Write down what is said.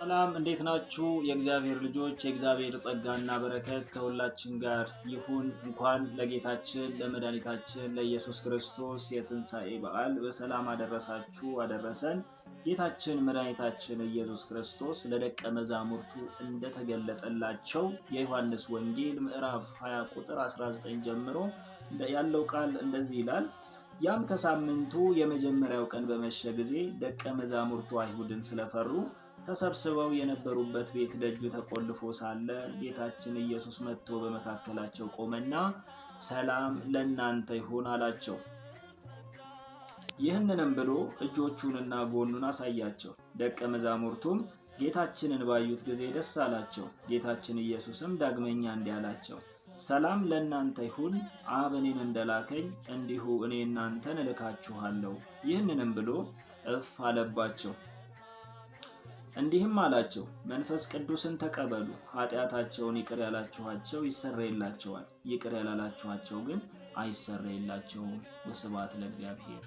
ሰላም እንዴት ናችሁ? የእግዚአብሔር ልጆች፣ የእግዚአብሔር ጸጋና በረከት ከሁላችን ጋር ይሁን። እንኳን ለጌታችን ለመድኃኒታችን ለኢየሱስ ክርስቶስ የትንሣኤ በዓል በሰላም አደረሳችሁ አደረሰን። ጌታችን መድኃኒታችን ኢየሱስ ክርስቶስ ለደቀ መዛሙርቱ እንደተገለጠላቸው የዮሐንስ ወንጌል ምዕራፍ 20 ቁጥር 19 ጀምሮ ያለው ቃል እንደዚህ ይላል። ያም ከሳምንቱ የመጀመሪያው ቀን በመሸ ጊዜ ደቀ መዛሙርቱ አይሁድን ስለፈሩ ተሰብስበው የነበሩበት ቤት ደጁ ተቆልፎ ሳለ ጌታችን ኢየሱስ መጥቶ በመካከላቸው ቆመና ሰላም ለእናንተ ይሁን አላቸው። ይህንንም ብሎ እጆቹንና ጎኑን አሳያቸው። ደቀ መዛሙርቱም ጌታችንን ባዩት ጊዜ ደስ አላቸው። ጌታችን ኢየሱስም ዳግመኛ እንዲህ አላቸው፣ ሰላም ለእናንተ ይሁን። አብ እኔን እንደላከኝ እንዲሁ እኔ እናንተን እልካችኋለሁ። ይህንንም ብሎ እፍ አለባቸው። እንዲህም አላቸው፣ መንፈስ ቅዱስን ተቀበሉ። ኃጢአታቸውን ይቅር ያላችኋቸው ይሰረይላቸዋል፣ ይቅር ያላላችኋቸው ግን አይሰረይላቸውም። ወስብሐት ለእግዚአብሔር።